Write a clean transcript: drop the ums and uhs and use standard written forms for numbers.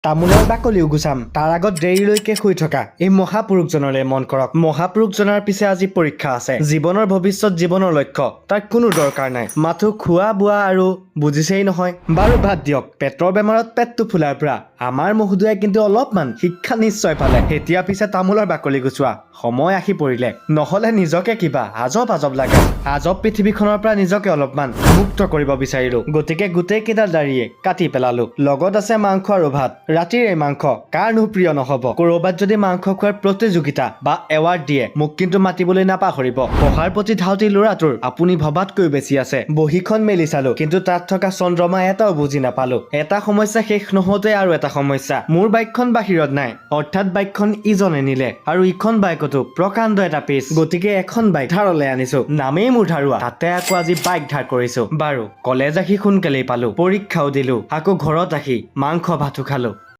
তামোলৰ বাকলিও গুচাম। তাৰ আগত দেৰিলৈকে শুই থকা এই মহাপুৰুষজনলৈ মন কৰক। মহাপুৰুষজনৰ পিছে আজি পৰীক্ষা আছে। জীৱনৰ ভৱিষ্যত, জীৱনৰ লক্ষ্য তাৰ কোনো দৰকাৰ নাই, মাথো খোৱা বোৱা আৰু বুজিছেই নহয়। বাৰু বাদ দিয়ক, পেটৰ বেমাৰত পেটটো ফুলাৰ পৰা আমাৰ মহোদয়ে কিন্তু অলপমান শিক্ষা নিশ্চয় পালে। এতিয়া পিছে তামোলৰ বাকলি গুচোৱা সময় আহি পৰিলে। নহ'লে নিজকে কিবা আজব আজব লাগে। আজব পৃথিৱীখনৰ পৰা নিজকে অলপমান মুক্ত কৰিব বিচাৰিলো, গতিকে গোটেই কেইডাল দাড়িয়ে কাটি পেলালো। লগত আছে মাংস আৰু ভাত। ৰাতিৰ এই মাংস কাৰনো প্ৰিয় নহ'ব? ক'ৰবাত যদি মাংস খোৱাৰ প্ৰতিযোগিতা বা এৱাৰ্ড দিয়ে, মোক কিন্তু মাতিবলৈ নাপাহৰিব। পঢ়াৰ প্ৰতি ধাউতি ল'ৰাটোৰ আপুনি ভবাতকৈও বেছি আছে। বহীখন মেলি চালো, কিন্তু তাত থকা চন্দ্ৰমা এটাও বুজি নাপালো। এটা সমস্যা শেষ নহওঁতে আৰু এটা সমস্যা। মোৰ বাইকখন বাহিৰত নাই, অৰ্থাৎ বাইকখন ইজনে নিলে আৰু ইখন বাইকতো প্ৰকাণ্ড এটা পেচ। গতিকে এখন বাইক ধাৰলৈ আনিছো। নামেই মোৰ ধাৰুৱা, তাতে আকৌ আজি বাইক ধাৰ কৰিছো। বাৰু, কলেজ আহি সোনকালেই পালো, পৰীক্ষাও দিলো, আকৌ ঘৰত আহি মাংস ভাতো খালো।